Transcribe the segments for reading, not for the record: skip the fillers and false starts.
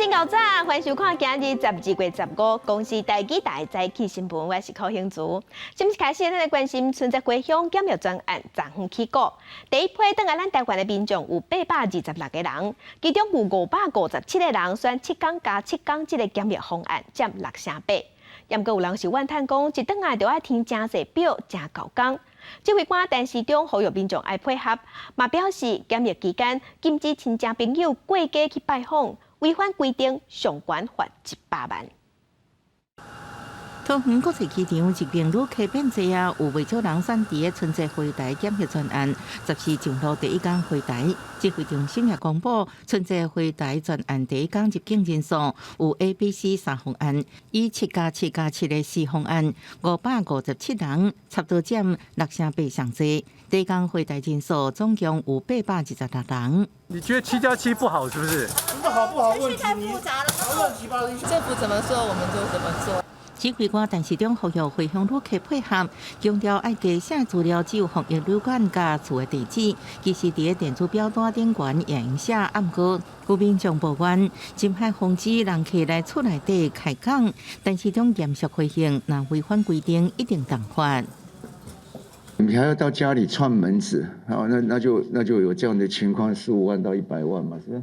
真𠢕早，歡迎收看今日12月15公視台語台早起新聞，我是柯興竹。新聞開始，咱來關心春節回鄉檢疫專案昨昏起鼓，第一批轉來咱台灣的民眾有826個人，其中有557個人選7天加7天這個檢疫方案，佔六成八。毋過有人是怨嘆講，一轉來就愛填誠濟表，誠厚工。指揮官陳時中呼籲民眾愛配合，嘛表示檢疫期間禁止親戚朋友過街去拜訪，違反規定上懸罰100萬。桃園國際機場這邊旅客變濟啊，有袂少人選佇个春節回台檢疫專案，14上路第一工回台，指揮中心也公布春節回台專案第一工入境人數有 A、B、C 三方案，以7加7加7的 C 方案，557人，差不多佔六成八上濟。第一工回台人數總共有826人。你覺得7加7不好是不是？不好不好，問題太複雜了，亂七八糟。政府怎麼說我們就怎麼做。指揮官陳時中呼籲回鄉旅客配合，強調愛加寫資料，只有防疫旅館佮厝的地址。其實佇个電子表單頂懸也會寫，毋過有民眾抱怨，真歹防止人客來厝內底開講。陳時中嚴肅回應，若違反規定，一定重罰。你還要到家裡串門子，好，那就有這樣的情況，15萬到100萬嘛，是。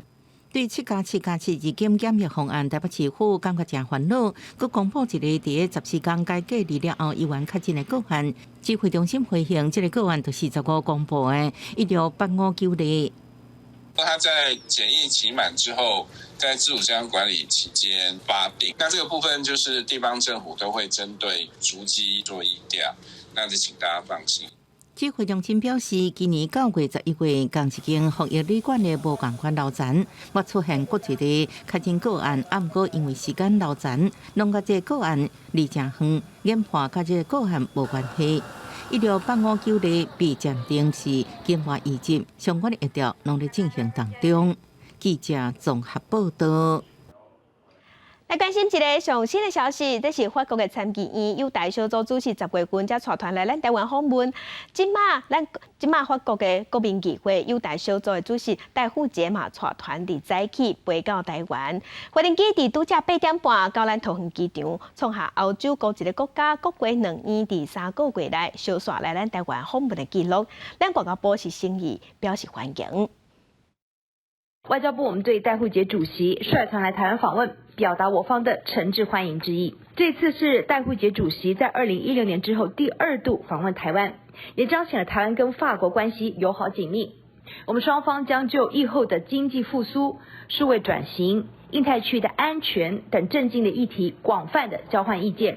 對7加7加7入境檢疫方案，台北市府感覺誠煩惱，閣公布一个佇个14工該隔離了後，猶原確診的個案。指揮中心回應，這个個案就是15公布的16859例。他在檢疫期滿之後，在自主健康管理期間發病，那這個部分就是地方政府都會針對足跡做疫調，那就請大家放心。指揮中心表示，今年9月11月，仝一間防疫旅館的無仝款樓層，嘛出現閣一个確診個案，毋過因為時間樓層，攏佮這個個案離誠遠，研判佮這個個案無關係。16859例被鑑定是境外移入，相關的疫調攏咧進行當中。記者綜合報道。來關心一个上新的消息，這是法國的參議院友台小組主席10月份才帶團來咱台灣訪問。這馬咱這馬法國的國民議會友台小組的主席戴富傑嘛帶團佇早起飛到台灣，飛行機佇拄才8點半到咱桃園機場，創下歐洲孤一个國家國會兩院佇3個月內相紲來咱台灣訪問的紀錄。咱外交部是誠意表示歡迎。外交部，我們對戴富傑主席率團來台灣訪問，表達我方的誠摯歡迎之意。這次是戴富傑主席在2016年之後第二度訪問台灣，也彰顯了台灣跟法國關係友好緊密。我們雙方將就疫後的經濟復甦、數位轉型、印太區的安全等政經的議題，廣泛的交換意見。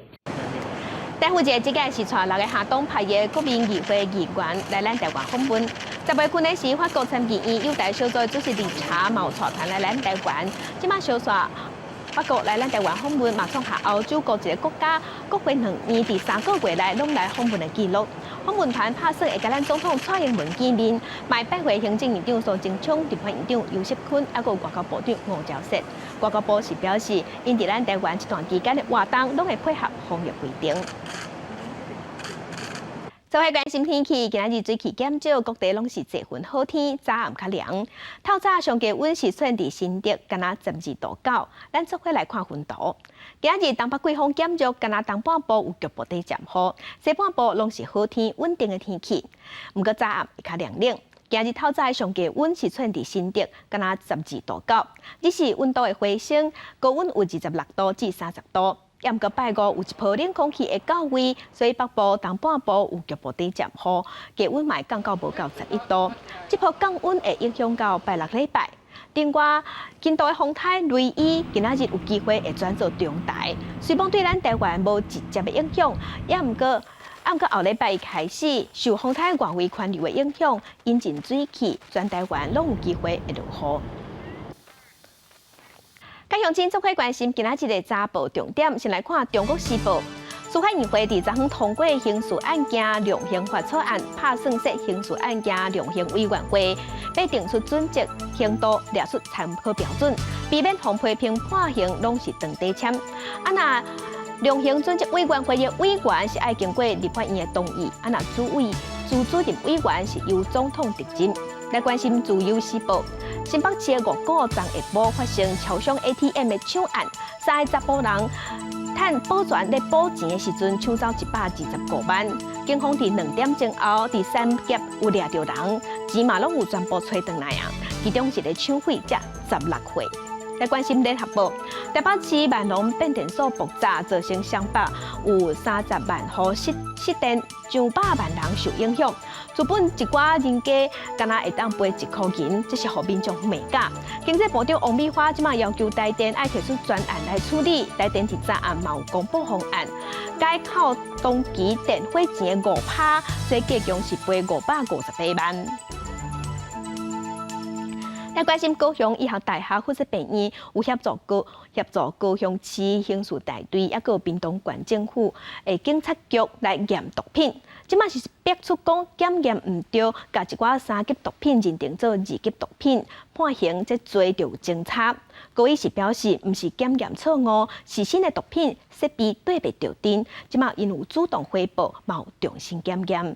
戴富傑這屆是帶六個下黨派的國民議會議員來咱台灣訪問。10月份的時，法國參議院友台小組主席理查嘛帶團來咱台灣，這馬相紲法國來咱台灣訪問，嘛創下歐洲孤一个國家國會兩院佇3個月內攏來訪問的紀錄。訪問團拍算會佮咱總統蔡英文見面，嘛會拜會行政院長蘇貞昌、立法院長游錫堃，猶閣有外交部長吳釗燮。外交部是表示，𪜶佇咱台灣這段期間的活動，攏會配合防疫規定。做伙關心天氣，今仔日水汽減少，各地攏是濟雲好天，早暗較涼。透早上低溫是出現佇新竹，敢若12度9。咱做伙來看雲圖。今仔日東北季風減弱，敢若東半部有局部短暫雨，西半部攏是好天，穩定的天氣。毋過早暗會較涼冷。今日透早上低溫是出現佇新竹，敢若12度9。只是溫度會回升，高溫有26度至30度。毋過拜五有一波冷空氣會到位，所以北部、東半部有局部短暫雨，低溫嘛會降到無夠11度。這波降溫會影響到拜六禮拜。另外，輕度的風颱雷伊今仔日有機會會轉做中台，雖罔對咱台灣無直接的影響，也毋過，毋過後禮拜開始受風颱外圍環流的影響，引進水汽，全台灣攏有機會會落雨。佮鄉親做伙關心今仔日的早報重點，先來看《中國時報》。司法院會佇昨昏通過刑事案件量刑法草案，拍算設刑事案件量刑委員會，欲定出準則、刑度，列出參考標準，避免予批評判刑攏是長底簽。啊若量刑準則委員會的委員是愛經過立法院的同意，啊若主委、主主任委員是由總統特任。來關心自由時報，新北市五股昨下晡發生超商 ATM 的搶案，三个查埔人趁保全咧補錢的時陣，搶走125萬。警方佇2點鐘後，佇三峽有掠著人，錢嘛攏有全部揣轉來啊。其中一个搶匪才16歲。來關心聯合報，台北市萬隆變電所爆炸，造成雙北有30萬戶失失電，上百萬人受影響。資本一寡人家敢若會當賠1箍銀，這是予民眾罵甲。經濟部長王美花這馬要求台電愛提出專案來處理，台電佇昨暗嘛有公布方案，改扣當期電費錢的5趴，所以計共是賠558萬。來關心高雄醫學大學附設病院有協助高雄市刑事大隊，抑閣有屏東縣政府的警察局來驗毒品。這馬是逼出講檢驗毋著，共一寡三級毒品認定做二級毒品，判刑這罪就有偵查。高醫師表示，毋是檢驗錯誤，是新的毒品設備對袂著陣。這馬𪜶有主動回報，嘛有重新檢驗。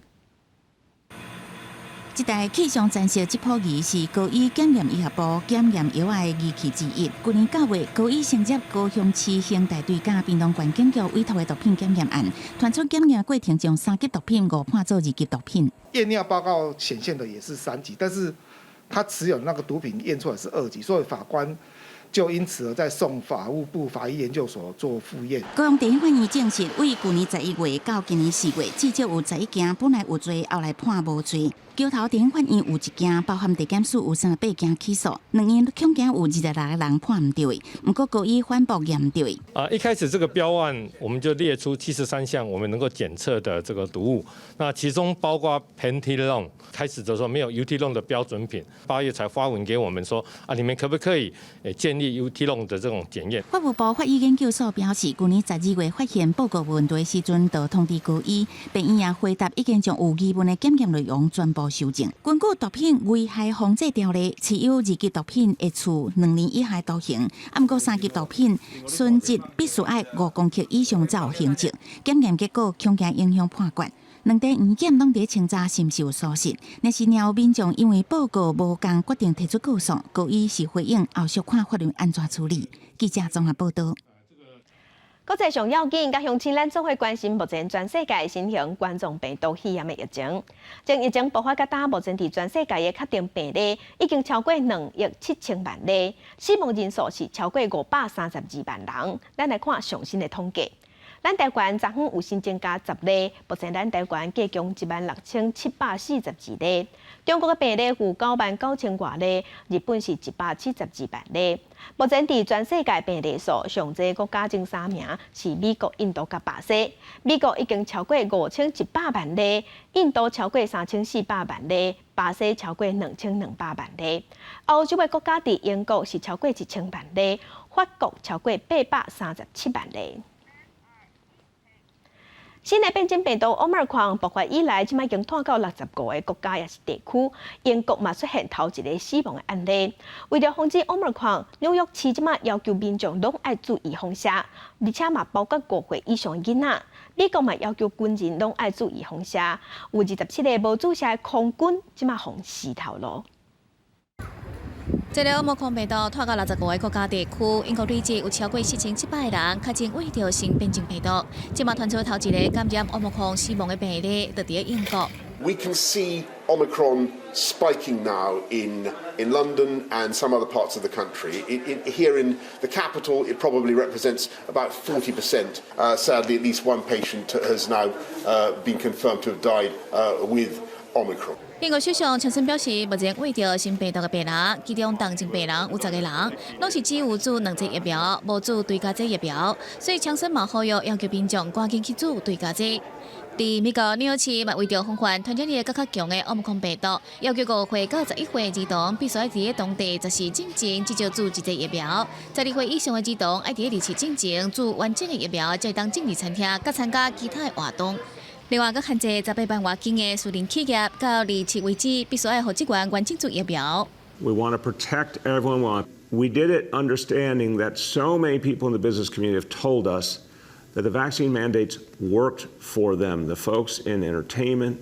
這台氣象站式質譜儀是高醫檢驗醫學部檢驗藥仔的儀器之一。去年9月，高醫承接高雄市刑大隊佮屏東縣警局委託的毒品檢驗案，傳出檢驗過程中三級毒品誤判做二級毒品。驗尿報告顯現的也是三級，但是他持有那個毒品驗出來是二級，所以法官就因此而再送法務部法醫研究所做複驗。高雄地檢法院證實，對舊年11月到今年4月，至少有11件本來有罪，後來判無罪。橋頭地檢法院有一件，包含地檢署有38件起訴，兩院恐驚有26個人判毋著，毋過高醫反駁驗著。啊，一開始這個標案，我們就列出73項我們能夠檢測的這個毒物，那其中包括 Pentylone，開始的時候沒有 Eutylone 的標準品，8月才發文給我們說，啊，你們可不可以建立 Eutylone 的這種檢驗？法務部法醫研究所表示，舊年12月發現報告問題時陣，就通知高醫，病院也回答已經將有疑問的檢驗內容全部修正。根據毒品危害防制條例，持有二級毒品會處2年以下徒刑，啊，毋過三級毒品，殉職必須愛5公克以上才有刑責。檢驗結果恐驚影響判決。兩地醫檢攏佇清查是毋是有疏失？若是有民眾因為報告無仝決定提出告訴，高醫是回應後續看法律按怎處理。記者綜合報道。國際上要緊，佮鄉親咱做伙關心目前全世界新型冠狀病毒肺炎的疫情。從疫情爆發到今，目前佇全世界的確定病例已經超過2億7千萬例，死亡人數是超過532萬人。咱來看上新的統計。咱台灣昨昏有新增加10例，目前咱台灣計共16,742例。中國的病例有9萬9千外例，日本是172萬例。目前佇全世界病例數上濟國家前三名是美國、印度佮巴西。美國已經超過5100萬例，印度超過3400萬例，巴西超過2200萬例。歐洲的國家佇英國是超過1000萬例，法國超過837萬例。新的變種病毒奧密克戎爆發以來，這擺已經拖到65個國家抑是地區。英國嘛出現頭一个死亡的案例。為著防止奧密克戎，紐約市這擺要求民眾攏愛注預防射，而且嘛包括5歲以上的囡仔。美國嘛要求軍人攏愛注預防射，有27個無注射的空軍這擺予死頭路。這个奧密克戎病毒拖到65個國家地區，英國累計有超過4700個人確診患著新變種病毒。這馬傳出頭一个感染奧密克戎死亡的病例，就佇英國。 We can see Omicron spiking now in London and some other parts of the country. Here in the capital, it probably represents about 40%. Sadly, at least one patient has now been confirmed to have died with Omicron. 英國首相強生表示，目前患著新病毒的病人，其中重症病人有10個人，攏是只有注兩劑疫苗，無注追加劑疫苗，所以強生嘛呼籲要求民眾趕緊去注追加劑。佇美國紐約市嘛為著防範傳染力閣較強的奧密克戎病毒，要求5歲到11歲兒童必須愛佇當地10時進前至少注一劑疫苗，12歲以上的兒童愛佇24進前注完整的疫苗，才會當進入餐廳，佮參加其他的活動。另外，閣限制18萬外間的私人企業到27為止，必須愛予職員完整注疫苗。 We want to protect everyone. We did it understanding that so many people in the business community have told us that the vaccine mandates worked for them. The folks in entertainment,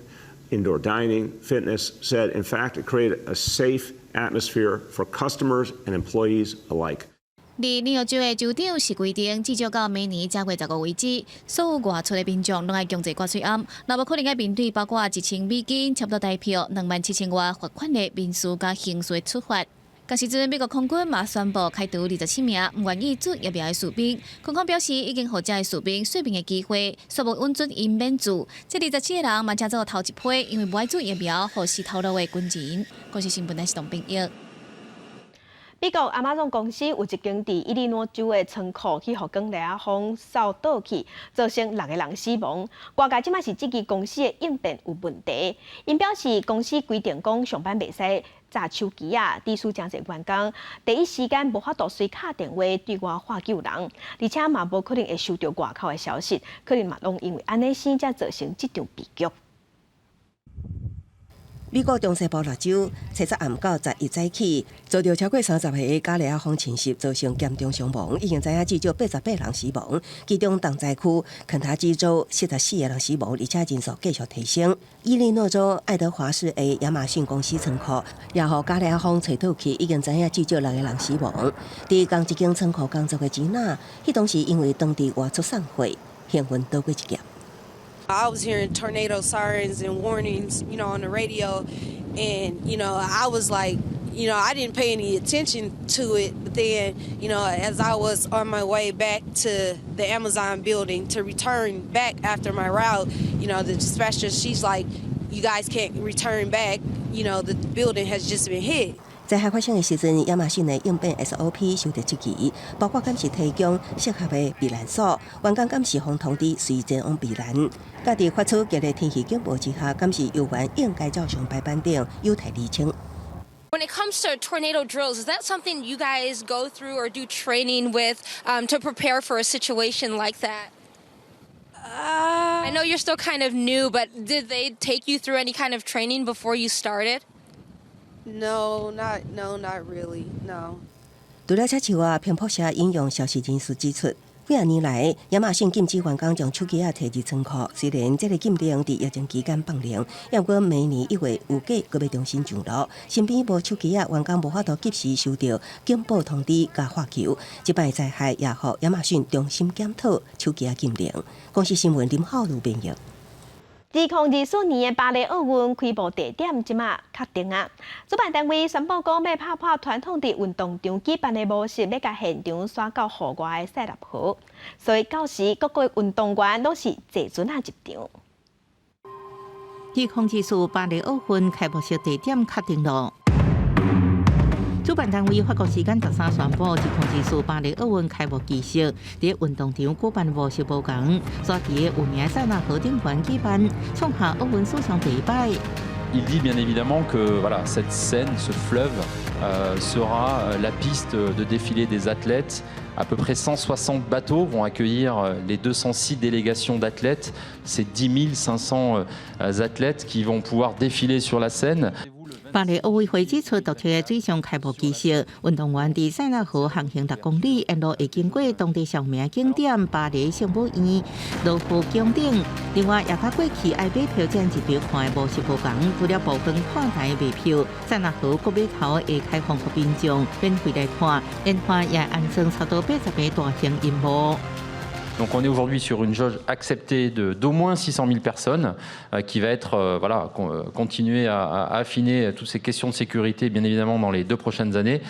Indoor dining, fitness, said, in fact, it created a safe atmosphere for customers and employees alike. 佇紐約州的州長是規定，至少到明年正月15為止，所有外出的民眾攏愛強制掛喙罨，若無可能愛面對包括1000美金，差不多台票27,000外罰款的民事佮刑事處罰。仝時陣，美國空軍嘛宣布開除27名毋願意注疫苗的士兵。軍方表示，已經予這个士兵說明的機會，煞無允准𪜶免注。這27個人嘛成做頭一批，因為無愛注疫苗，予死頭路的軍人。公視新聞來是董斌譯。美國亞馬遜公司有一間佇伊利諾州的倉庫去予捲螺仔風掃倒去，造成六個人死亡。外界這馬是質疑公司的應變有問題。𪜶表示公司規定講上班袂使紮手機仔，致使誠濟員工第一時間無法度隨敲電話對外喊救人，而且嘛無可能會收著外口的消息，可能嘛攏因為按呢生才造成這場悲劇。美國中西部六州，初十暗到11早起，遭著超過30個捲螺仔風侵襲，造成嚴重傷亡，已經知影至少88人死亡，其中重災區肯塔基州44個人死亡，而且人數繼續提升。伊利諾州愛德華市的亞馬遜公司倉庫也予捲螺仔風吹倒去，已經知影至少六個人死亡。佇仝一間倉庫工作的吉娜，彼當時因為當地外出送貨，幸運躲過一劫。 I was hearing tornado sirens and warnings on the radio, and I was like, I didn't pay any attention to it. But then, as I was on my way back to the Amazon building to return back after my route, the dispatcher, she's like, "You guys can't return back. The building has just been hit." 災害發生的時陣，亞馬遜的應變 SOP 受著質疑，包括敢是提供適合的避難所，員工敢是予通知隨前往避難，佮佇發出激烈天氣警報之下，敢是猶原應該照常排班等有待釐清。 When it comes to tornado drills, is that something you guys go through or do training with to prepare for a situation like that? I know you're still kind of new, but did they take you through any kind of training before you started? No, not really, no. 除了車樹啊，彭博社引用消息人士指出，幾仔年來，亞馬遜禁止員工將手機仔提入倉庫。雖然這个禁令佇疫情期間放靈，毋過明年1月預計閣欲重新上路。身邊無手機仔，員工無法度及時收著警報通知佮喊求。這擺災害也予亞馬遜重新檢討手機仔禁令。公視新聞林浩如編譯。2024年的巴黎奧運開幕地點這馬確定啊！主辦單位宣布講，欲拍破傳統佇運動場舉辦的模式，欲共現場徙到戶外的塞納河。所以到時各國運動員攏是坐船仔入場。2024巴黎奧運開幕式地點確定囉。主辦單位法國時間13宣布，2024巴黎奧運開幕儀式佇運動場舉辦模式無仝，徙佇有名塞納河頂懸舉辦，創下奧運史上第一擺。 Il dit bien évidemment que voilà, cette Seine, ce fleuve, sera la piste de défilé des athlètes. À peu près 160 bateaux vont accueillir les 206 délégations d'athlètes. C'est 10 500 athlètes qui vont pouvoir défiler sur la Seine. 巴黎奧委會指出，獨特的水上開幕儀式，運動員佇塞納河航行6公里，沿路會經過當地上名景點巴黎聖母院、羅浮宮等。另外，也佮過去愛買票進入場看的模式無仝，除了部分看台賣票，塞納河各碼頭會開放予民眾免費來看，沿岸也安裝差不多80個大型螢幕。 Donc on est aujourd'hui sur une jauge acceptée d'au moins 600 000 personnes qui va être, voilà, continuer à affiner toutes ces questions de sécurité, bien évidemment, dans les 2 prochaines années.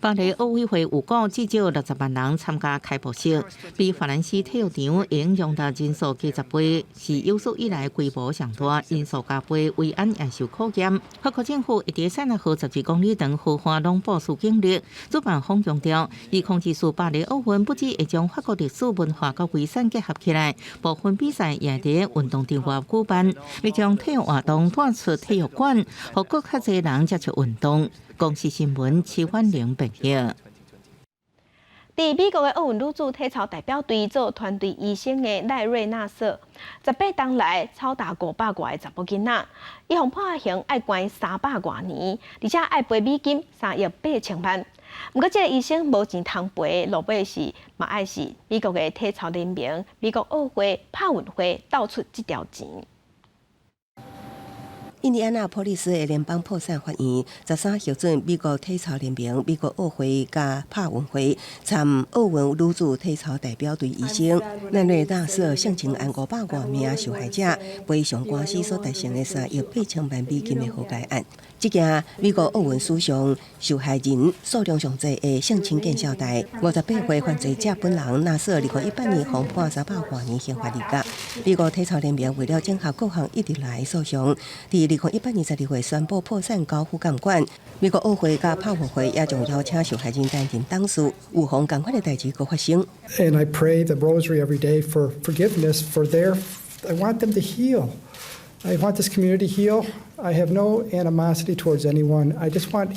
巴黎奧委會有講，至少60萬人參加開幕式，比法蘭西體育場會容納人數加10倍，是有史以來規模上大，人數加倍，維安也受考驗。法國政府會佇塞納河12公里長河岸攏部署警力，主辦方強調，2024巴黎奧運不只會將法國歷史文化佮遺產結合起來，部分比賽也佇運動場外舉辦，欲將體育活動帶出體育館，予閣較濟人接觸運動。公視新聞，徐婉玲編譯。佇美國的奧運女子體操代表隊做團隊醫生的賴瑞納瑟，18冬來操踏500外個查某囡仔，伊予判刑愛關300外年，而且愛賠美金3億8千萬。毋過，這个醫生無錢通賠，落尾是嘛愛是美國的體操聯盟、美國奧會、帕運會鬥出這條錢。印第安納波利斯的聯邦破產法院13核准美國體操聯盟、美國奧會佮帕運會參奧運女子體操代表隊醫生奈瑞納斯性侵案500外名受害者賠償官司所達成的3億8千萬美金的和解案。這件美國奧運史上受害人數量上濟的性侵見笑代，58歲犯罪者本人納斯2018年予判300外年刑罰入獄。美國體操聯盟為了整合各項一直來訴訟，佇2018年12月宣布破產交付監管。美國奧會佮帕運會也將邀請受害人擔任董事，預防仝款的代誌閣發生。 And I pray the rosary every day for forgiveness for their. I want them to heal. I want this community to heal. I have no animosity towards anyone. I just want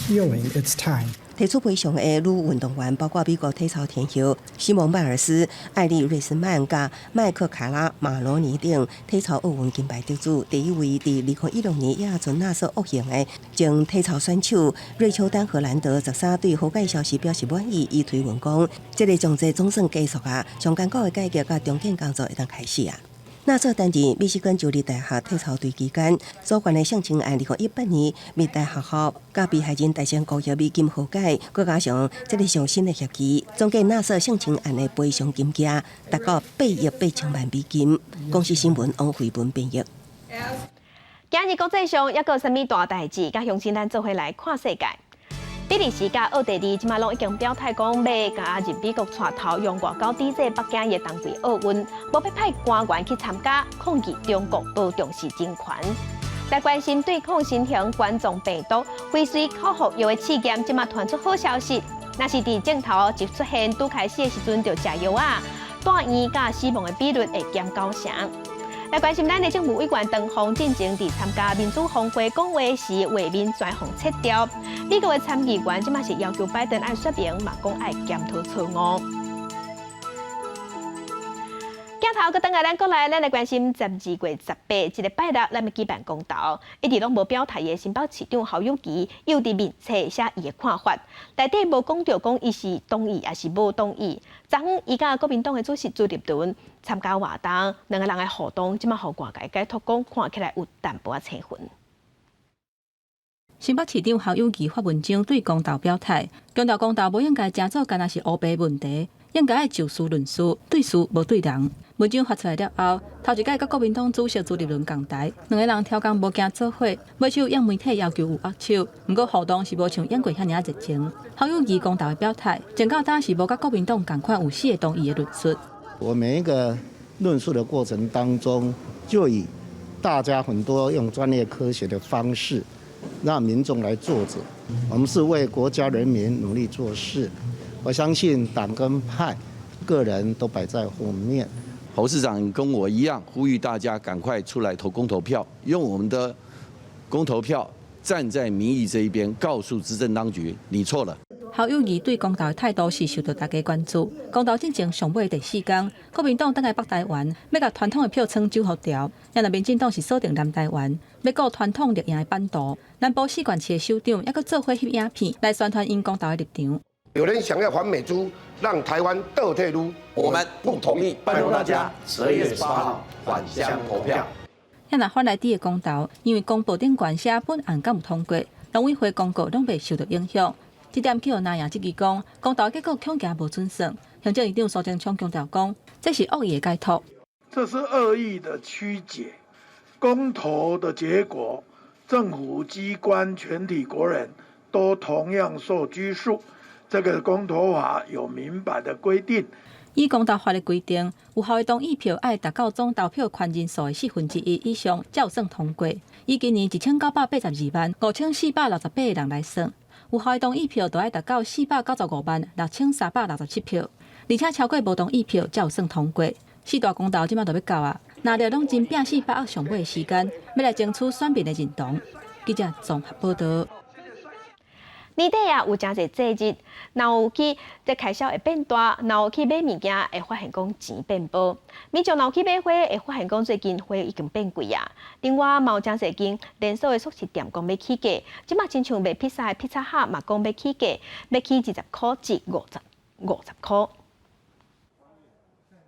healing. It's time. 提出賠償的女運動員包括美國體操天后西蒙邁爾斯、艾麗瑞斯曼佮麥克凱拉馬羅尼等體操奧運金牌得主。第一位佇2016年亞準納索惡行的前體操選手瑞秋丹荷蘭德13對和解消息表示滿意，伊推文講：這个章節總算結束啊，上艱苦的改革佮重建工作會當開始啊。納索擔任密西根州立大學體操隊期間，所犯的性侵案，2018年密大學校佮被害人達成5億美金和解，閣加上這个上新的協議，總計納索性侵案的賠償金額達到8億8千萬美金。公視新聞王慧文編譯。今日國際上猶閣有啥物大代誌？佮鄉親咱做伙來看世界。比利時佮奧地利這馬攏已經表態講，欲共入美國帶頭用外交抵制北京的冬季奧運，無欲派官員去參加，抗議中國無重視人權。來關心對抗新型冠狀病毒，輝瑞口服藥的試驗，這馬傳出好消息。若是佇症頭一出現，拄開始的時陣就食藥啊，住院佮死亡的比率會減九成。來關心咱的政務委員唐鳳進前佇參加民主峰會講話時，畫面全予切掉。美國的參議員這馬是要求拜登愛說明，嘛講愛檢討錯誤。鏡頭閣轉來咱國內，咱來關心12月18，這个拜六，咱欲舉辦公投，一直攏無表態的新北市長侯友宜，又佇面冊寫伊的看法，內底無講著講伊是同意抑是無同意。昨昏伊佮國民黨的主席朱立倫參加活動，兩个人的互動，這馬予外界解讀講，看起來有淡薄仔青雲。新北市長侯友宜發文章對公投表態，強調公投無應該成做干焦是烏白問題，應該愛就事論事，對事無對人。文章發出來了後，頭一擺佮國民黨主席朱立倫仝台，兩个人超工無驚做伙，尾手應媒體要求有握手，毋過互動是無像演過遐爾仔熱情。侯友宜公投的表態，前到今是無佮國民黨仝款有四个同意的論述。我每一個論述的過程當中，就以大家很多用專業科學的方式，讓民眾來做主。我們是為國家人民努力做事，我相信黨跟派、個人都擺在後面。侯市長跟我一樣，呼籲大家趕快出來投公投票，用我們的公投票站在民意這一邊，告訴執政當局你錯了。侯友宜對公投的態度是受到大家關注。公投進前上尾第四工，國民黨轉來北台灣，欲共傳統的票倉整合掉；若民進黨是鎖定南台灣，欲顧傳統綠營的版圖。南部四縣市的首長猶閣做伙翕影片來宣傳𪜶公投的立場。有人想要反美豬，讓台灣倒退嚕，我們不同意。拜託大家，12月18號返鄉投票。若反來佇的公投，因為公報頂懸寫本案敢有通過，農委會公告攏袂受到影響。這點去予藍營質疑講，公投結果恐驚無準算。行政院長蘇貞昌強調講，這是惡意的解讀。這是惡意的曲解，公投的結果，政府機關全體國人都同樣受拘束。這個公投法有明白的規定。依公投法的規定，有效的同意票愛達到總投票權人數的1/4以上，才有算通過。以今年198825,468個人來算，有效的同意票就愛達到495萬6367票，而且超過無同意票才有算通過。四大公投這馬就欲到啊，藍綠攏真拚死把握上尾的時間，欲來爭取選民的認同。記者綜合報道。年底啊，有誠濟節日，若有去這開銷會變大，若有去買物件會發現講錢變薄。民眾若有去買花，會發現講最近花已經變貴啊。另外，嘛有誠濟間連鎖的速食店講欲起價，這馬親像賣披薩的披薩盒嘛講欲起價，欲起20箍至50箍。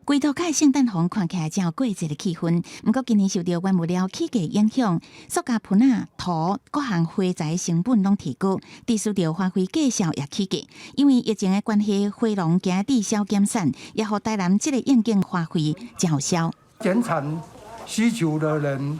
規套的聖誕紅看起來真有過節的氣氛，毋過今年受著原物料起價影響，塑膠盆仔、塗各項花材成本攏提高，致使著花費價數也起價。因為疫情的關係，花農驚滯銷減產，也予台南這个應景花卉真有銷。減產需求的人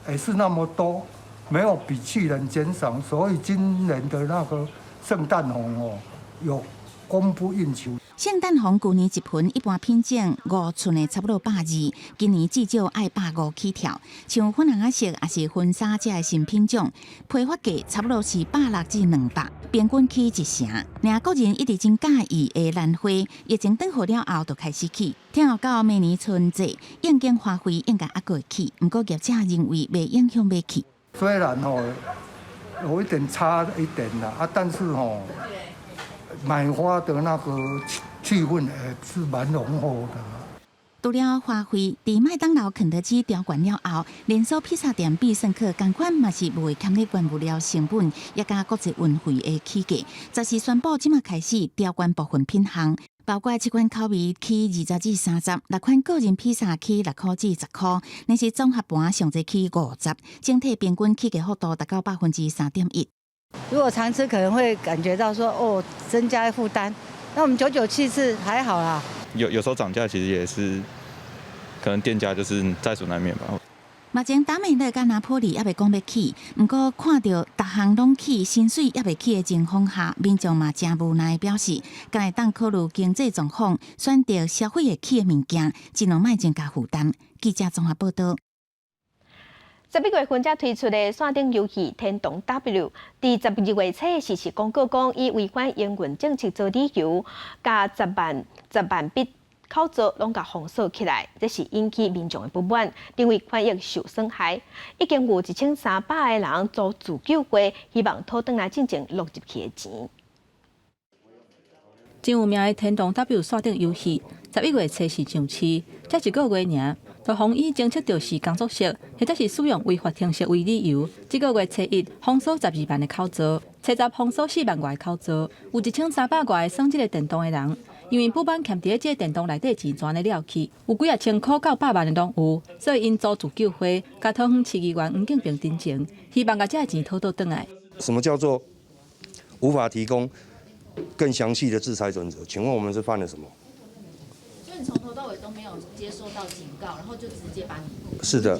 也是那麼多，沒有比去年減少，所以今年的那個聖誕紅哦，有供不應求。聖誕紅舊年一盆一般品種5寸的差不多120，今年至少愛150起跳。像粉紅仔色抑是婚紗這个新品種，批發價差不多是160至200，平均起一成。爾國人一直真佮意的蘭花，疫情斷貨了後就開始起，聽候到明年春節應景花卉應該猶閣會起，毋過業者認為袂影響買氣。雖然吼有一點差一點啦，啊，但是吼買花的那個氣氛也是蠻濃厚的。除了花卉，佇麥當勞、肯德基調懸了後，連鎖披薩店必勝客仝款嘛是無會堪咧原物料成本，也佮國際運費的起價，十四宣布這馬開始調懸部分品項，包括七款口味起20至30，六款個人披薩起6塊至10塊，若是綜合盤上濟起50，整體平均起價幅度達到3.1%。如果常吃可能會感覺到說哦，增加負擔，那我們久久去一次還好啦。有時候漲價其實也是，可能店家就是在所難免吧。目前達美樂佮拿坡里猶未講欲起，毋過看著逐項攏起，薪水猶未起的情況下，民眾嘛誠無奈表示，敢會當考慮經濟狀況，選擇消費會起的物件，盡量莫增加負擔。記者綜合報導。 11月份才推出的線頂遊戲《天堂 W》，佇12月初時是公告講，以違反營運政策做理由，共10萬10萬筆口座攏共封鎖起來，這是引起民眾的不滿，認為權益受損害。已經有1300個人組自救會，希望討轉來進前落入去的錢。真有名的天堂 W 線頂遊戲，11月初四上市，才一個月爾，就予以偵測著是工作室，或者是使用違法程式為理由，這個月初一封鎖12萬的口座，初十封鎖4萬外口座，有1300外個耍這个電動的人，因為不滿欠佇這个電動內底錢全咧了去，有幾仔千箍到百萬的攏有，所以𪜶組自救會，共桃園市議員黃敬平陳情，希望共這个錢討倒轉來。什麼叫做無法提供更詳細的制裁準則？請問我們是犯了什麼？所以你從頭到尾都沒有接收到警告，然後就直接把你是的，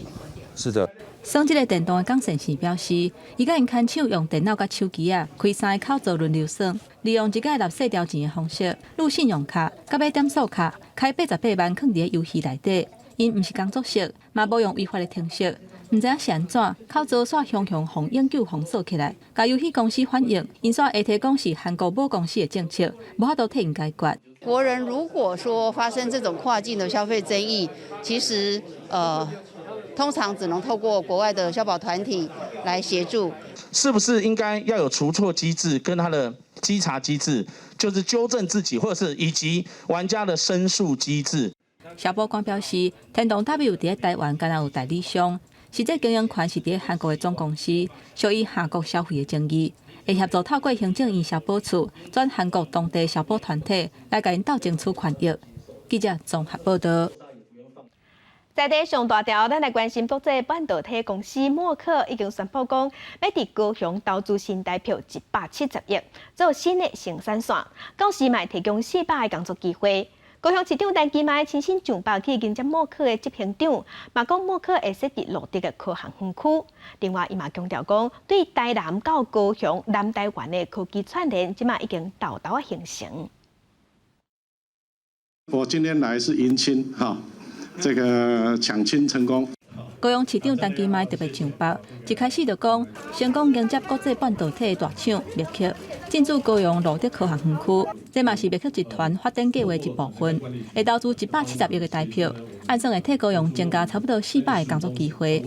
是的。耍這个電動的江先生表示，伊佮𪜶牽手用電腦佮手機仔，開三个口座輪流耍，利用一改納細條錢的方式，擄信用卡、佮買點數卡，開88萬囥佇咧遊戲內底。𪜶毋是工作室，嘛無用違法的程式，毋知影是按怎，口座煞雄雄予永久封鎖起來。共遊戲公司反映，𪜶煞會提講是韓國母公司的政策，無法度替𪜶解決。國人如果說發生這種跨境的消費爭議，其實通常只能透過國外的消保團體來協助。是不是應該要有除錯機制跟它的稽查機制，就是糾正自己，或者是以及玩家的申訴機制？消保官表示，天堂 W 佇咧台灣敢若有代理商，實際經營權是佇咧韓國的總公司，屬於韓國消費的爭議，會協助透過行政院消保處轉韓國當地消保團體來共𪜶鬥爭取權益。記者綜合報導。在地上大條，咱來關心國際半導體公司默克已經宣布講，欲佇高雄投資新台票170億，做新的生產線，到時嘛會提供400個工作機會。高雄市長陳其邁親身上北去迎接默克的執行長，嘛講默克會設佇蘆竹的科學園區。另外，伊嘛強調講，對台南到高雄南台灣的科技串聯，這馬已經沓沓仔形成。我今天來是迎親哈，這個搶親成功。高雄市長陳其邁特別上北，一開始就講成功迎接國際半導體的大廠默克進駐高雄蘆竹科學園區，這嘛是默克集團發展計畫一部分，會投資170億的台票，按算會替高雄增加差不多400個工作機會。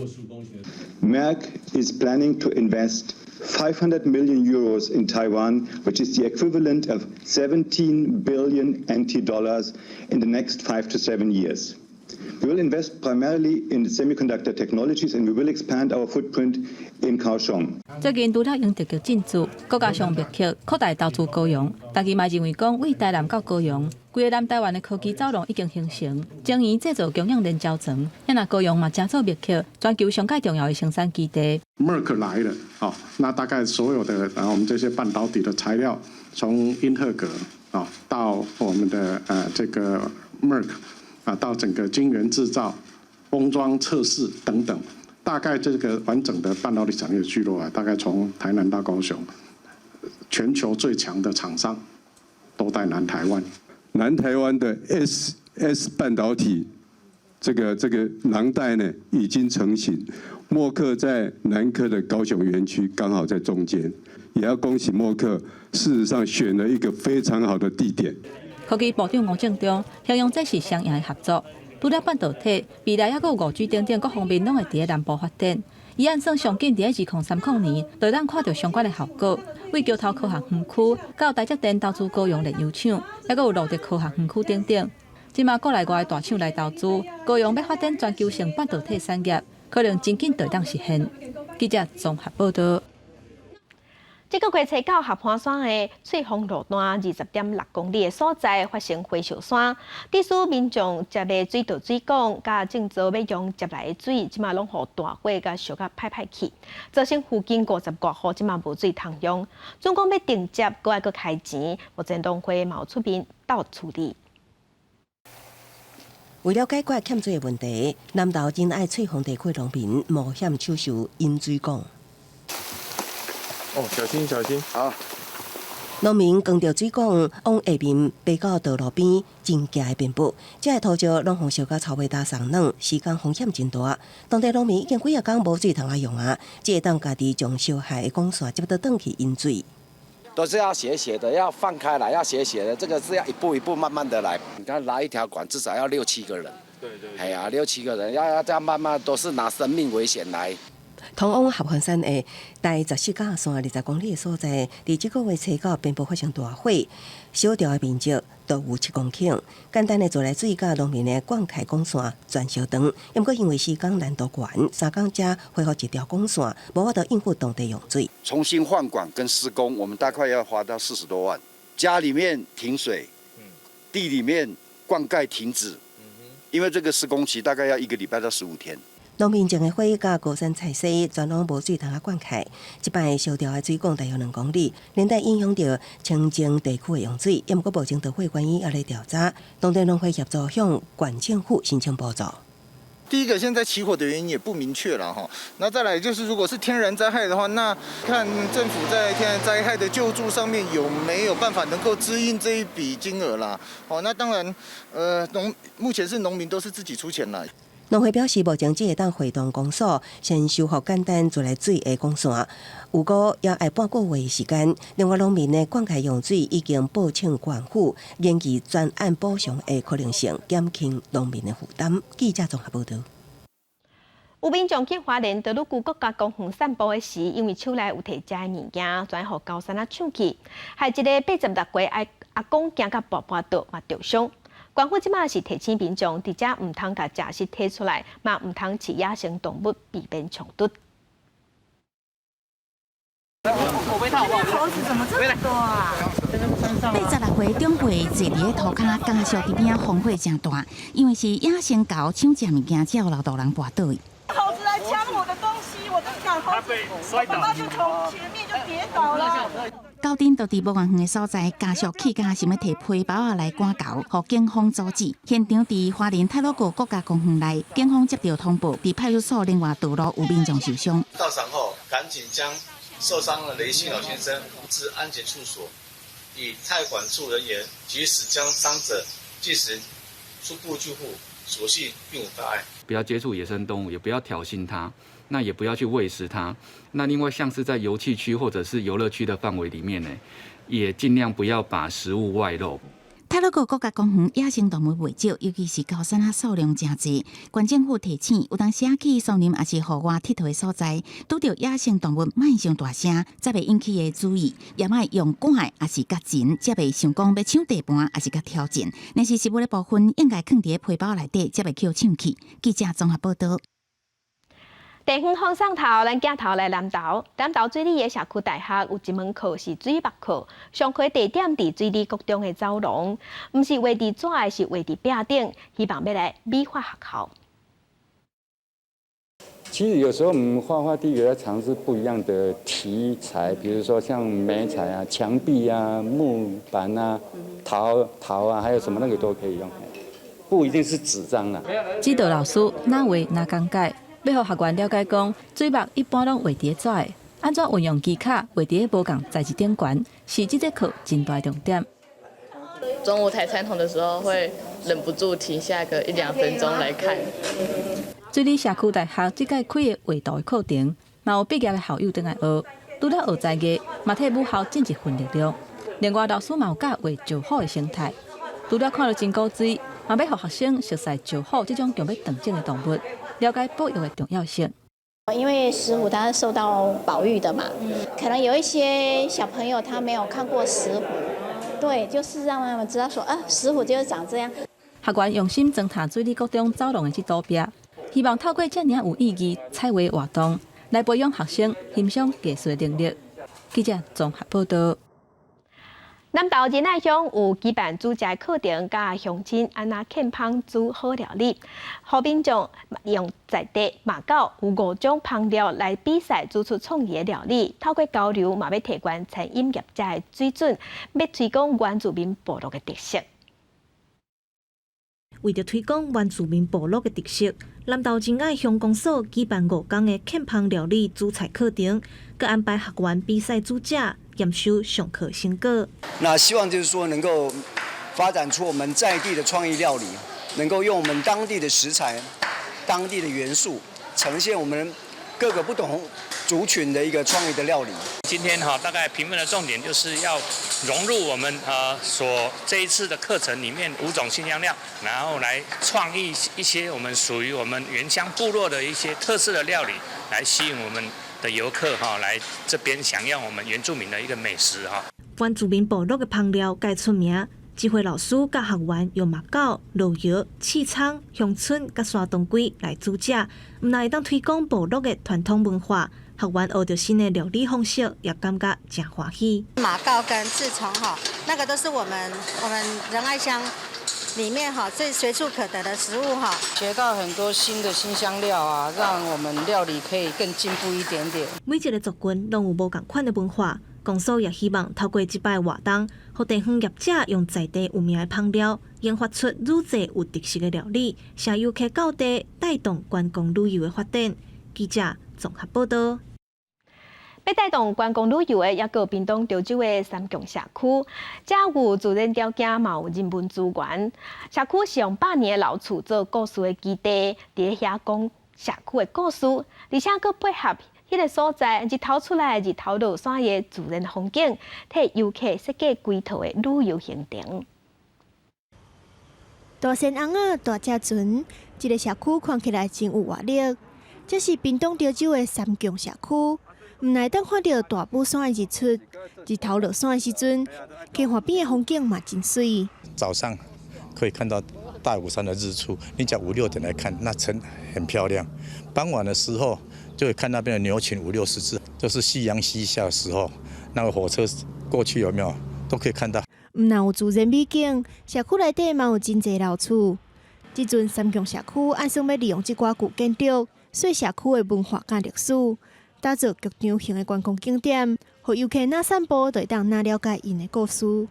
Merck is planning to invest €500 million in Taiwan, which is the equivalent of 17 billion NT dollars in the next 5 to 7 years. We will invest primarily in semiconductor technologies and we will expand our footprint in Kaohsiung. 最近除了英特爾進駐，閣加上默克擴大投資高雄，大家嘛認為講，對台南到高雄，規个南台灣的科技走廊已經形成，晶圓製造供應鏈交層，遐若高雄嘛成做默克全球上蓋重要的生產基地。默克來了，哦，那大概所有的我們這些半導體的材料，從英特格啊到我們的這個默克啊，到整個晶圓製造、封裝測試等等，大概這個完整的半導體產業聚落啊，大概從台南到高雄，全球最強的廠商都在南台灣。南台灣的 S 半導體這個廊帶呢已經成型，默克在南科的高雄園區剛好在中間，也要恭喜默克，事實上選了一個非常好的地點。科技部長吳政忠形容這是雙贏的合作。除了半導體，未來猶閣有5G 等等各方面攏會佇咧南部發展。伊按算上緊佇咧2030年，就會當看著相關的效果。對橋頭科學園區到台積電投資高雄煉油廠，猶閣有羅德科學園區等等。這馬國內外大廠來投資，高雄欲發展全球性半導體產業，可能真緊就會當實現。記者綜合報導。這個月初九合歡山的翠峰路段20.6公里的所在發生火燒山，致使民眾接的水道水管，佮建造欲用接來的水，這馬攏予大火共燒甲歹歹去，造成附近50外戶這馬無水通用。準講欲重接，閣愛閣開錢，目前農會嘛有出面鬥處理。為了解決欠水的問題，南投仁愛翠峰地區農民冒險搶修引水管。哦，小心小心！好。農民扛著水管往下面爬到道路邊，真崎的遍布，這个土石攏予燒甲臭味焦送軟，時間風險真大。當地農民已經幾仔工無水通啊用啊，只會當家己將燒害的管線接倒轉去引水。都是要斜斜的，要放開來，要斜斜的，這個是要一步一步慢慢的來。你看拉一條管至少要六七個人。對對。哎呀，六七個人要這樣慢慢，都是拿生命危險來。通往合歡山的第14甲線20公里的所在，佇這個月初九遍布發生大火，燒掉的面積都有7公頃。簡單的自來水佮農民的灌溉管線全燒斷，毋過因為施工難度懸，3工才恢復一條管線，無法度應付當地用水。重新換管跟施工，我們大概要花到40多萬。家裡面停水，地裡面灌溉停止，因為這個施工期大概要一個禮拜到15天。農民種的花佮高山菜薒全攏無水通啊灌溉，這擺燒掉的水管大約2公里，連帶影響著清境地區的用水。毋過目前著火原因猶咧調查，當地農會協助向縣政府申請補助。第一個，現在起火的原因也不明確了哈。那再來就是，如果是天然災害的話，那看政府在天然災害的救助上面有沒有辦法能夠支應這一筆金額啦。哦，那當然，目前是農民都是自己出錢啦。農會表示，目前只會當會同公所先修復簡單自來水的管線，有過也愛半個月時間。另外，農民的灌溉用水已經報請縣府，研議專案補償的可能性，減輕農民的負擔。記者綜合報導。有民眾去花蓮多魯龜國家公園散步的時，因為手內有提食的物件，全予高山仔搶去，害一个86歲阿公驚甲跋跋倒，嘛著傷。縣府這馬是提醒民眾，佇遮毋通共食食提出來，嘛毋通飼野生動物，避免衝突。猴子怎麼這麼多啊？86歲長輩坐佇咧塗跤，家屬佇邊仔風火誠大，因為是野生猴搶食物件，才予老大人跋倒。猴子來搶我的東西，我在趕猴子，我爸爸就從前面就跌倒了。狗陣就佇無偌遠的所在，家屬氣甲想欲提皮包仔來趕猴，予警方阻止。現場佇花蓮太魯閣國家公園內，警方接到通報，佇派出所另外道路有民眾受傷。到場後，趕緊將受傷的雷姓老先生至安全處所，以太管處人員及時將傷者進行初步救護，所幸並無大礙。不要接觸野生動物，也不要挑釁它，那也不要去餵食它。那另外像是在遊憩區或者是遊樂區的範圍裡面呢，也盡量不要把食物外露。太魯閣國家公園野生動物袂少，尤其是高山仔數量誠濟。縣政府提醒，有當時去森林抑是戶外𨑨迌的所在，拄著野生動物莫傷大聲，才會引起伊的注意，也莫用趕的，抑是共纏，才袂想講欲搶地盤，抑是共挑戰。若是食物的部分，應該囥佇皮包內底，才袂予搶去。記者綜合報道。地方放送頭，咱鏡頭來南投。南投水里的社區大學有一門課是水墨課，上課地點佇水里國中的走廊，毋是畫佇紙，是畫佇壁頂，希望欲來美化學校。其實有時候我們畫畫，第一個要嘗試不一樣的題材，比如說像媒材啊、牆壁啊、木板啊、陶陶啊，還有什麼那個都可以用，不一定是紙張啊。指導老師哪畫哪講解。欲予學員了解講，水墨一般攏畫佇紙，按怎運用技巧畫佇無仝材質頂懸，是這節課真大重點。中午抬餐桶的時候，會忍不住停下個一兩分鐘來看。水里社區大學這屆開的畫圖的課程，嘛有畢業的校友轉來學，除了學才藝，嘛替母校盡一份力量。另外，老師嘛有教畫石虎的生態，除了看著真古錐，嘛欲予學生熟悉石虎這種強欲斷種的動物。了解保育的重要性。因為石虎它是受到保育的嘛，可能有一些小朋友他沒有看過石虎，對，就是讓他們知道說，啊，石虎就是長這樣。學員用心裝紕水里國中走廊的這堵壁，希望透過這爾有意義彩畫活動，來培養學生欣賞藝術的能力。記者綜合報道。南投仁愛鄉有舉辦煮食課程，教鄉親按怎劵烹煮好料理，予民眾用在地馬狗有五種烹料來比賽，煮出創意的料理。透過交流，嘛欲提懸餐飲業者的水準，欲推廣原住民部落的特色。為著推廣原住民部落的特色，南投仁愛鄉公所舉辦5天的劵烹料理煮菜課程，閣安排學員比賽煮食。驗收上課成果。那希望就是說能夠發展出我們在地的創意料理，能夠用我們當地的食材、當地的元素，呈現我們各個不同族群的一個創意的料理。今天哈，大概評分的重點就是要融入我們所這一次的課程裡面五種辛香料，然後來創意一些我們屬於我們原鄉部落的一些特色的料理，來吸引我們的遊客哈來這邊享用我們原住民的一個美食哈。原住民部落的烹料蓋出名，智慧老師佮學員用馬狗、蘆薲、刺蔥、香椿佮山當歸來煮食，毋但會當推廣部落的傳統文化，學員學著新的料理方式，也感覺誠歡喜。馬告跟刺蔥哈，那個都是我們仁愛鄉裡面哈最隨處可得的食物哈。學到很多新的辛香料啊，讓我們料理可以更進步一點點。每一個族群攏有無仝款的文化，公所也希望透過這擺活動，予地方業者用在地有名的烹料，研發出愈濟有特色的料理，攜遊客到地，帶動觀光旅遊的發展。記者綜合報道。欲帶動觀光旅遊的，抑閣有屏東潮州的三強社區，遮有自然條件，嘛有人文資源。社區是用百年的老厝做故事的基地，佇遐講社區的故事，而且閣配合彼個所在日頭出來、日頭落山的自然風景，替遊客設計規套的旅遊行程。大仙尪仔，大隻船，這個社區看起來真有活力。這是屏東潮州的三強社區。毋但會當看著大武山的日出，日頭落山的時陣，溪岸邊的風景嘛真媠。早上可以看到大武山的日出，你只要五六點來看，那真很漂亮。傍晚的時候就會看那邊的牛群五六十隻，就是夕陽西下的時候，那個火車過去有沒有都可以看到。毋但有自然美景，社區內底嘛有真濟老厝。這陣三強社區按算欲利用這寡舊建築，說社區的文化佮歷史。打造劇場型的觀光景點，予遊客若散步，就會當若了解𪜶的故事。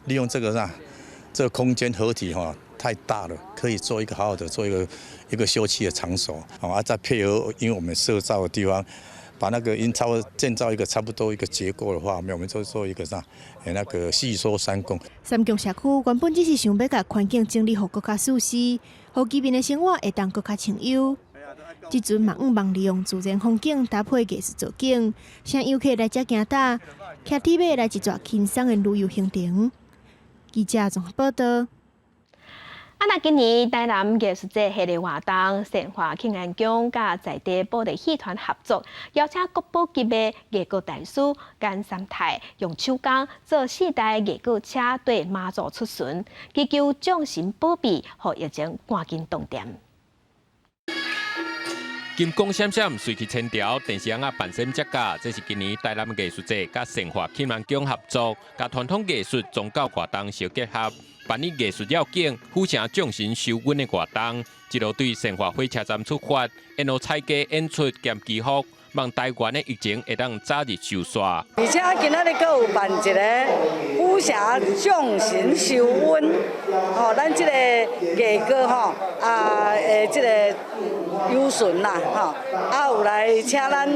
利用這個啥，這個空間合體哈太大了，可以做一個好好的做一個休憩的場所。啊，再配合，因為我們社造的地方，把那個因差不多建造一個差不多一個結構的話，我們就做一個啥，那個細說三貢。三強社區原本只是想欲共環境整理予閣較舒適，予居民的生活會當閣較清幽。這陣嘛向望利用自然風景搭配藝術造景，請遊客來遮行搭，騎鐵馬來一逝輕鬆的旅遊行程。記者綜合報道。啊，那今年台南藝術節系列活動，善化慶安宮佮在地布袋戲團合作，邀請國寶級的藝閣大師顏三泰用手工做四台藝閣車綴媽祖出巡，祈求眾神保庇，予疫情趕緊凍定。金光閃閃，水氣千條，電視仔扮閃遮架，這是今年台南藝術節佮善化慶安宮合作，共傳統藝術宗教活動相結合，辦理藝術繞境、府城眾神收阮的活動。一路對善化火車站出發，沿路彩街演出兼祈福，望台灣的疫情會當早日收煞。而且今仔日閣有辦一个府城眾神收阮，吼，咱這个藝閣吼啊，的這个遊巡啦，吼，啊有來請咱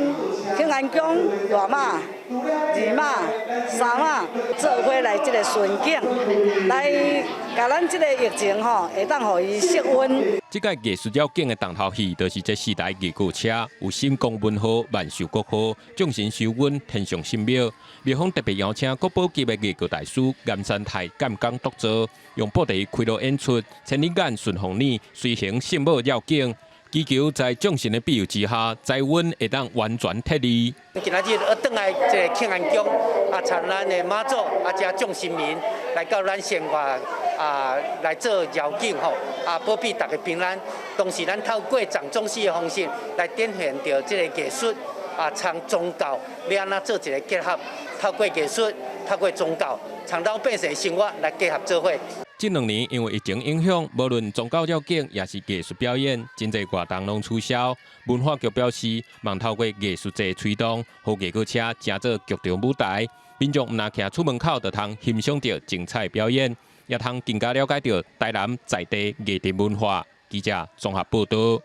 慶安宮大媽、二媽、三媽做伙來這个巡境，來共咱這个疫情吼，會當予伊息溫。這屆藝術繞境的重頭戲，就是這四台藝閣車，有神功文號、萬壽國號、眾神收阮、天上神廟。廟方特別邀請國寶級的藝閣大師顏三泰監工督造，用布袋戲開路演出，千里眼、順風耳隨行聖母繞境，祈求在眾神的庇佑之下，災瘟會當完全撤離。今仔日轉來這个慶安宮，啊，參咱的媽祖，啊，遮眾神明來到咱善化啊，來做繞境吼，啊，保庇大家平安。同時，咱透過藏裝戲的方式來展現著這个藝術啊，參宗教欲按怎做一个結合？透過藝術，透過宗教，參老百姓生活來結合做伙。這兩年因為疫情影響，無論宗教繞境，抑是藝術表演，真濟活動攏取消。文化局表示，望透過藝術節推動，予藝閣車成做劇場舞台，民眾毋若徛厝門口，就通欣賞著精彩表演，也通更加了解著台南在地藝術文化。記者綜合報道。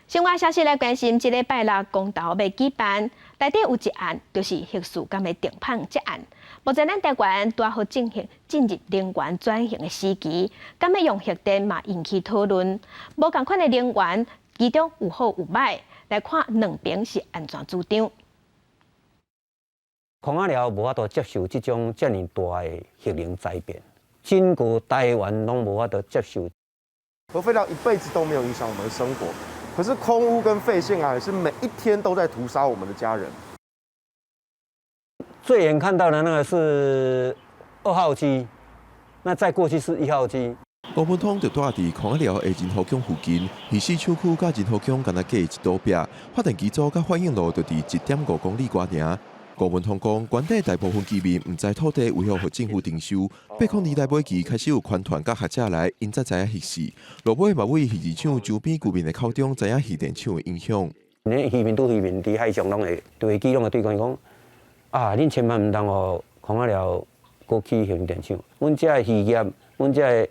新聞消息來關心，這禮拜六公投欲舉辦，內底有一案，就是核四敢欲停鉈這案。目前咱台灣拄好進入能源轉型的時期，敢欲用核電嘛引起討論。無仝款的能源，其中有好有䆀，來看兩邊是按怎主張。空仔寮無法度接受這種遮爾大的核能災變，整個台灣攏無法度接受。核廢料一輩子都沒有影響我們的生活。可是空污跟廢腺癌是每一天都在屠殺我們的家人。最遠看到的那個是二號機，那再過去是一號機。吳文通就住佇空仔寮的仁和鄉附近，魚市廠區佮仁和鄉敢若隔一道壁，發電機組佮反應爐就佇1.5公里外爾。吳文通講，原底大部分居民毋知土地為何予政府徵收，802年尾期開始有環團佮學者來，𪜶才知影核四。落尾嘛對魚市場周邊居民的口中知影核電廠的影響。恁漁民對漁民佇海上攏會對機攏會對講講，啊，恁千萬毋通予空仔寮閣起核電廠，阮遮的漁業，阮遮的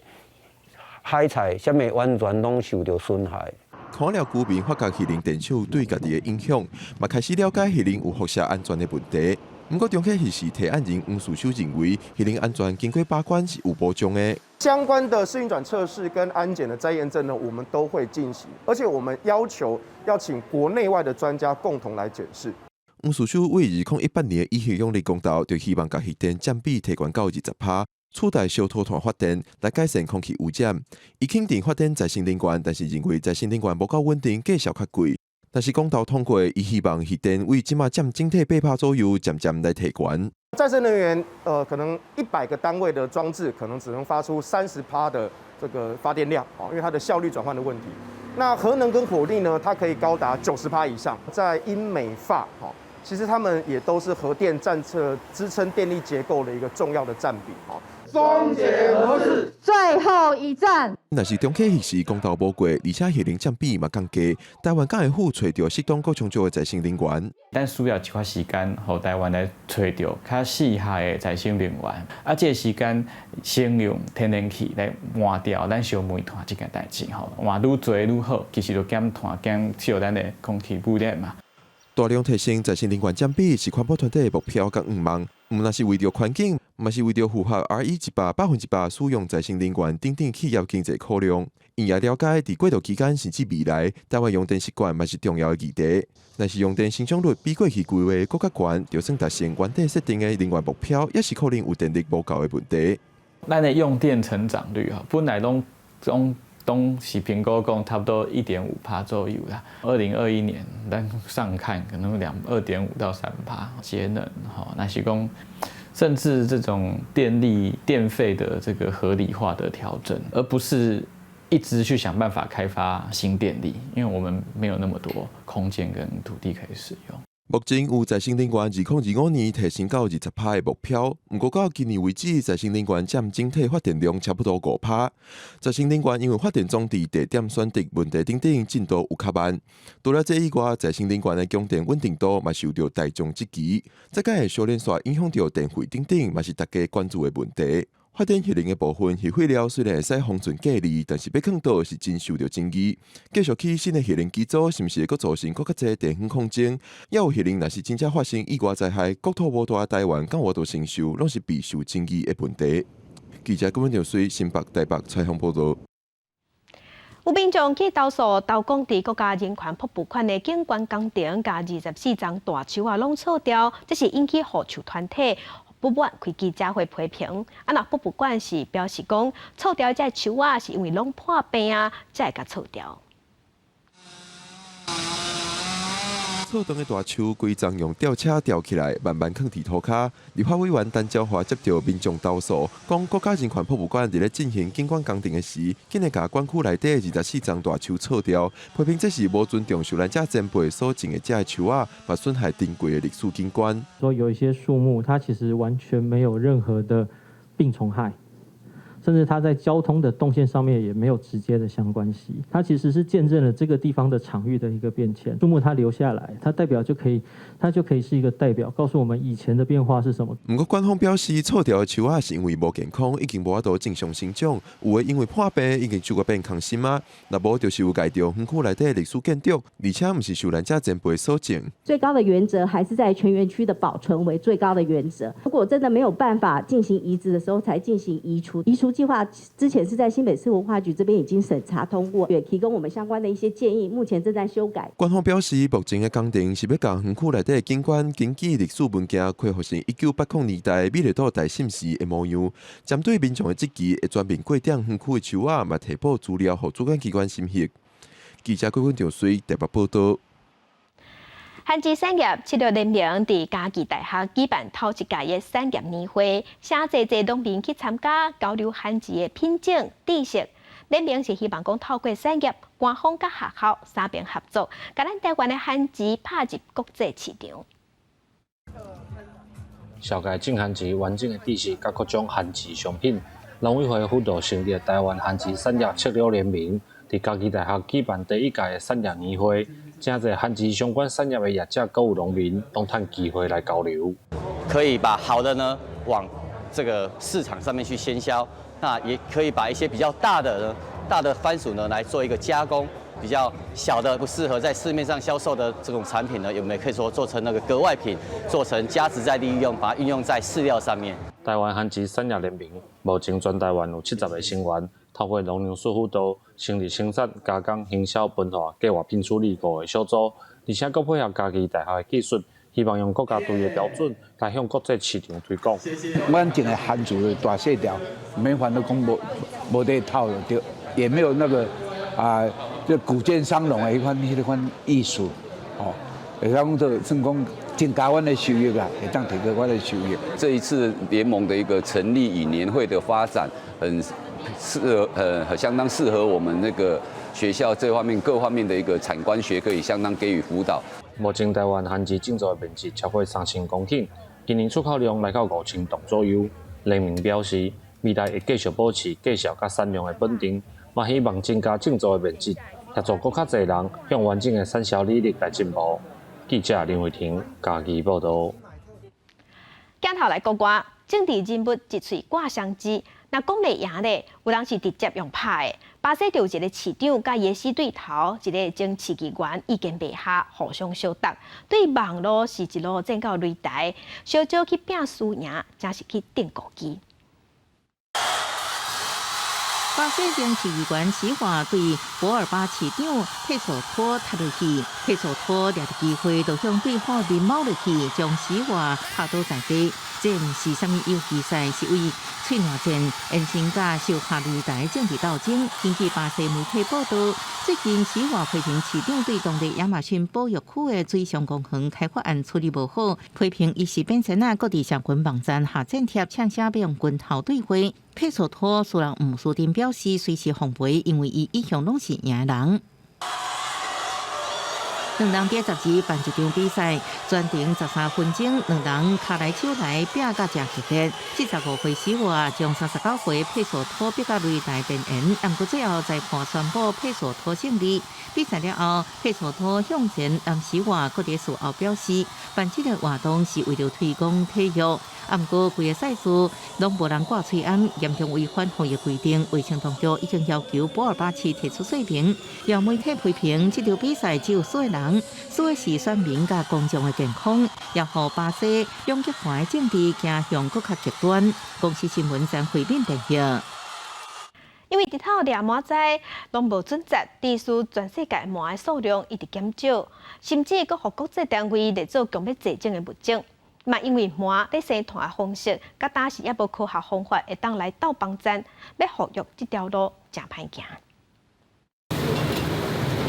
海菜，啥物完全攏受著損害。空仔寮居民發覺核能電廠對家己的影響，嘛開始了解核能有輻射安全的問題。毋過中核核四提案人黃樹修認為，核能安全經過把關是有保障的。相關的試運轉測試跟安檢的再驗證呢，我們都會進行，而且我們要求要請國內外的專家共同來檢視。黃樹修為2018年以核養綠公投，就希望共核電佔比提懸到20%，取代燒土炭發電來改善空氣污染。伊肯定發展再生能源，但是認為再生能源無夠穩定，價數較貴。但是公投通過，伊希望核電為這馬佔整體8%左右，漸漸來提懸。再生能源，可能100個單位的裝置，可能只能發出30%的這個發電量，因為它的效率轉換的問題。那核能跟火力呢，它可以高達90%以上。在英美法，其實他們也都是核電政策支撐電力結構的一個重要的佔比，終結核四最後一戰。若是中核核四公投無過，而且核能佔比嘛降低，台灣敢會赴揣著適當閣充足的再生能源？咱需要一寡時間，予台灣來揣著較適合的再生能源。啊，這个時間先用天然氣來換掉咱燒煤炭這件代誌吼，換愈濟愈好，其實就減碳減少咱的空氣污染嘛。大量提升再生能源佔比是環保團體的目標佮願望，毋但是為著環境，嘛是為著符合 RE100 100%使用再生能源等等企業經濟考量。𪜶也了解，佇過渡期間甚至未來，台灣用電習慣嘛是重要的議題。若是用電成長率比過去規劃閣較懸，就算達成原底設定的能源目標，也是可能有電力無夠的問題。咱的用電成長率哈，本來攏是評估講差不多1.5%左右啦。2021年，咱上看可能2.5到3%節能吼，若是講甚至這種電力電費的這個合理化的調整，而不是一直去想辦法開發新電力，因為我們沒有那麼多空間跟土地可以使用。目前有再生能源2025年提升到20%的目標，毋過到今年為止，再生能源佔整體發電量差不多5%。再生能源因為發電裝置地點選擇問題等等進度有較慢。除了這以外，再生能源的供電穩定度嘛受著大眾質疑，這個會小連續影響著電費等等，嘛是大家關注的問題。發電核能的部分，核廢料雖然會使封存隔離，但是欲囥佗是真受著爭議。繼續起新的核能機組，是毋是會閣造成閣較濟地方抗爭？抑有核能若是真正發生意外災害，國土無大台灣敢有法度承受，攏是備受爭議的問題。記者郭文長水新北、台北採訪報導。有民眾去投訴，投講佇國家人權博物館的景觀工程，共24叢大樹仔攏銼掉，這是引起護樹團體不滿，開記者會批評。啊，若博物館是表示講，銼掉這樹仔是因為攏破病啊，才會共銼掉。銼斷的大樹，規叢用吊車吊起來，慢慢囥佇塗跤。立法委員陳昭華接著民眾投訴，講國家人權博物館佇咧進行景觀工程的時，竟然共館區內底24叢大樹銼掉，批評這是無尊重受難者前輩所種的這樹仔，嘛損害珍貴的歷史景觀。說有一些樹木，它其實完全沒有任何的病蟲害。甚至它在交通的動線上面也沒有直接的相關係，它其實是見證了這個地方的場域的一個變遷。樹木它留下來，它代表就可以，它就可以是一個代表，告訴我們以前的變化是什麼。毋過館方表示，銼掉的樹仔是因為無健康，已經無法度正常生長，有的因為破病已經蛀甲變空心仔，若無就是有礙著園區內底歷史建築，而且毋是受難者前輩所種。最高的原則還是在全園區的保存為最高的原則。如果真的沒有辦法進行移植的時候，才進行移除。移除計劃之前是在新北市文化局這邊已經審查通過，也提供我們相關的一些建議，目前正在修改。官方表示，目前的工程是欲共園區內底的景觀根據歷史文件恢復成1980年代美麗島大審時的模樣。針對民眾的質疑，會全面過點園區的樹仔，嘛提報資料予主管機關審核。記者郭文長水台北報導。番薯產業策略聯盟佇嘉義大學舉辦頭一屆的產業年會，誠濟濟農民去參加交流番薯的品種知識。聯盟是希望講透過產業、官方佮學校三邊合作，共咱台灣的番薯拍入國際市場。紹介種番薯完整的知識，佮各種番薯商品。農委會輔導成立台灣番薯產業策略聯盟，佇嘉義大學舉辦第一屆的產業年會。誠濟番薯相關產業的業者，閣有農民，攏趁機會來交流。可以把好的呢，往這個市場上面去鮮銷，那也可以把一些比較大的呢，大的番薯呢來做一個加工，比較小的不適合在市面上銷售的這種產品呢，我們也可以說做成那個格外品，做成加值再利用，把它運用在飼料上面。台灣番薯產業聯盟目前全台灣有70個成員，透過農糧署輔導，成立生產、加工、行銷、文化、計劃品處理五個小組，而且閣配合嘉義大學的技術，希望用國家隊的標準來向國際市場推廣。阮種的番薯大細條，免煩惱講無無得透就對，也沒有那個啊，這谷賤桑農的彼款彼款意思，哦，會使講做算講增加阮的收益啦，會當提高阮的收益。這一次聯盟的一個成立與年會的發展，很適合，相當適合我們那個學校這方面各方面的一個產官學可以相當給予輔導。目前台灣番薯種植的面積超過3000公頃，今年出口量來到5000噸左右。聯盟表示，未來會繼續保持價數佮產量的穩定，嘛希望增加種植的面積，協助閣較濟人向完整的產銷履歷來進步。記者林慧婷嘉義報導。鏡頭來國外，政治人物一喙掛雙舌，若講袂贏咧，有人是直接用拍的。巴西就有一個市長佮伊的死對頭，一個前市議員意見袂合，互相相鬥，對網路是一路戰到擂台，相招去拚輸贏，真是去釘孤枝。巴西前市議員史華對博爾巴市長佩索托踢落去，佩索托掠著機會就向對方面貓落去，將史華拍倒在地。這毋是啥物友誼賽，是為喙瀾戰延伸佮受下擂台政治鬥爭。根據巴西媒體報道，最近史華批評市長對當地亞馬遜保育區的水上公園開發案處理無好，批評伊是變成啊閣佇社群網站下剪貼，嗆聲欲用拳頭對話。佩索托雖然毋輸陣表示隨時防備，因為伊一向攏是贏的人。兩人佇12辦一場比賽，全程13分鐘，兩人跤來手來拚甲誠激烈。45歲史華將39歲佩索托逼到擂台邊緣，毋過最後裁判宣布佩索托勝利。比賽了後，佩索托向前南史華閣佇事後表示，辦這個活動是為著推廣體育，毋過規個賽事攏無人掛喙罨，嚴重違反防疫規定。衛生當局已經要求波爾巴市提出說明。有媒體批評，這場比賽只有輸的人。輸的是選民佮公眾的健康，也予巴西兩極化的政治走向閣較極端。公視新聞張惠敏編譯。因為日頭掠蟆災攏無準則，致使全世界蟆的數量一直減少，甚至閣予國際單位列做強欲絕種的物種。嘛，因為蟆咧生湠的方式，佮當時猶無科學方法會當來鬥幫戰，欲復育這條路誠歹行。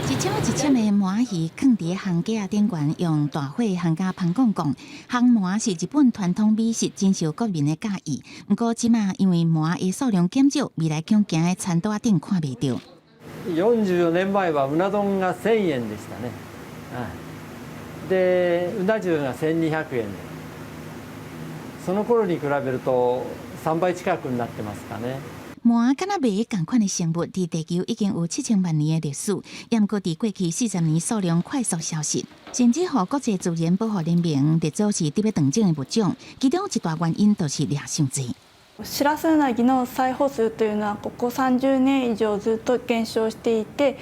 一隻一隻的鰻魚囥佇烘架仔頂懸，用大火烘甲芳摃摃。烘鰻是日本傳統美食，真受國民的佮意。毋過這馬因為鰻的數量減少，未來恐驚喺餐桌仔頂看袂著。 44年前はうな丼が1000円でしたね。で、うな重が1200円。その頃に比べると3倍近くになってますかね。鰻敢若袂仝款的生物，佇地球已經有7000萬年的歷史，毋過佇過去40年數量快速消失，甚至予國際自然保護聯盟列做是得欲斷種的物種。其中一大原因就是掠傷濟。シラスウナギの採捕数というのはここ30年以上ずっと減少していて、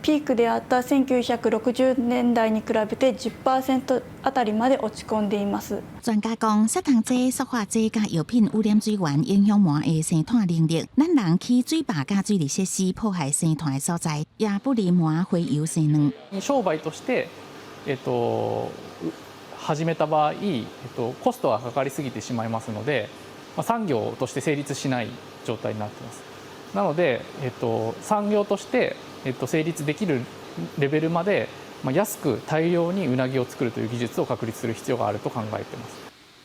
ピークであった1960年代に比べて10%あたりまで落ち込んでいます。專家講，殺蟲劑、塑化劑佮藥品污染水源，影響鰻的生湠能力。咱人起水壩佮水利設施破壞生湠的所在，也不利鰻洄游生卵。商売として、始めた場合、コストがかかりすぎてしまいますので、産業として成立しない状態になっています。なので、産業として、成立できるレベルまで、安く大量にうなぎを作るという技術を確立する必要があると考えています。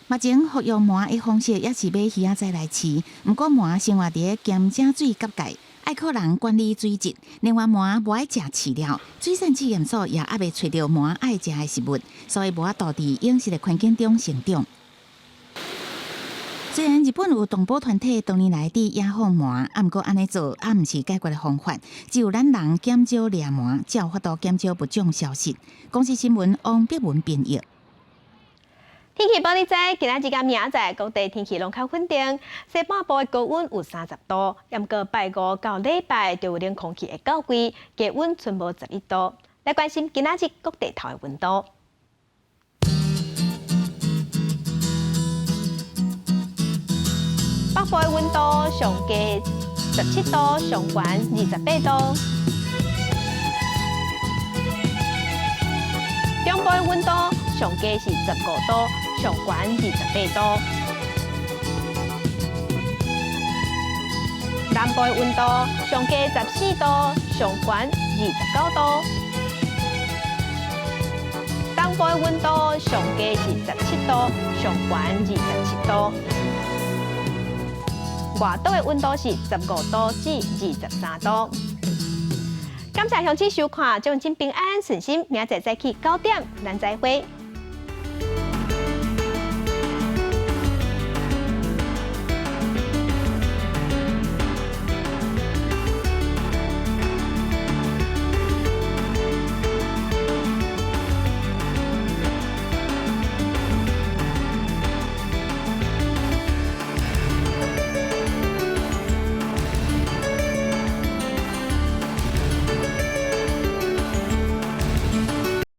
目前復育鰻的方式也是買魚仔來飼，毋過鰻生活佇鹹井水結界，愛靠人管理水質。另外，鰻無愛食飼料，水產試驗所也猶未揣著鰻愛食的食物，所以無法度佇養殖的環境中成長。雖然日本有動保團體多年來佇野放鰻，毋過按呢做猶毋是解決的方法。只有咱人減少掠鰻，才有法度減少物種消失。公視新聞王碧文編譯。天氣報你知，今仔日佮明仔載各地天氣攏較穩定。西半部的高溫有30度，毋過拜五到禮拜就有冷空氣會到位，低溫賰無11度。來關心今仔日各地頭的溫度。北部的溫度上低17度，上懸28度。中部的溫度上低是15度，上懸28度。南部的溫度上低14度，上懸29度。東部的溫度上低是17度，上懸27度。外島的溫度是15度至23度。感謝鄉親收看，祝恁平安順心，明仔載早起9點，咱再會。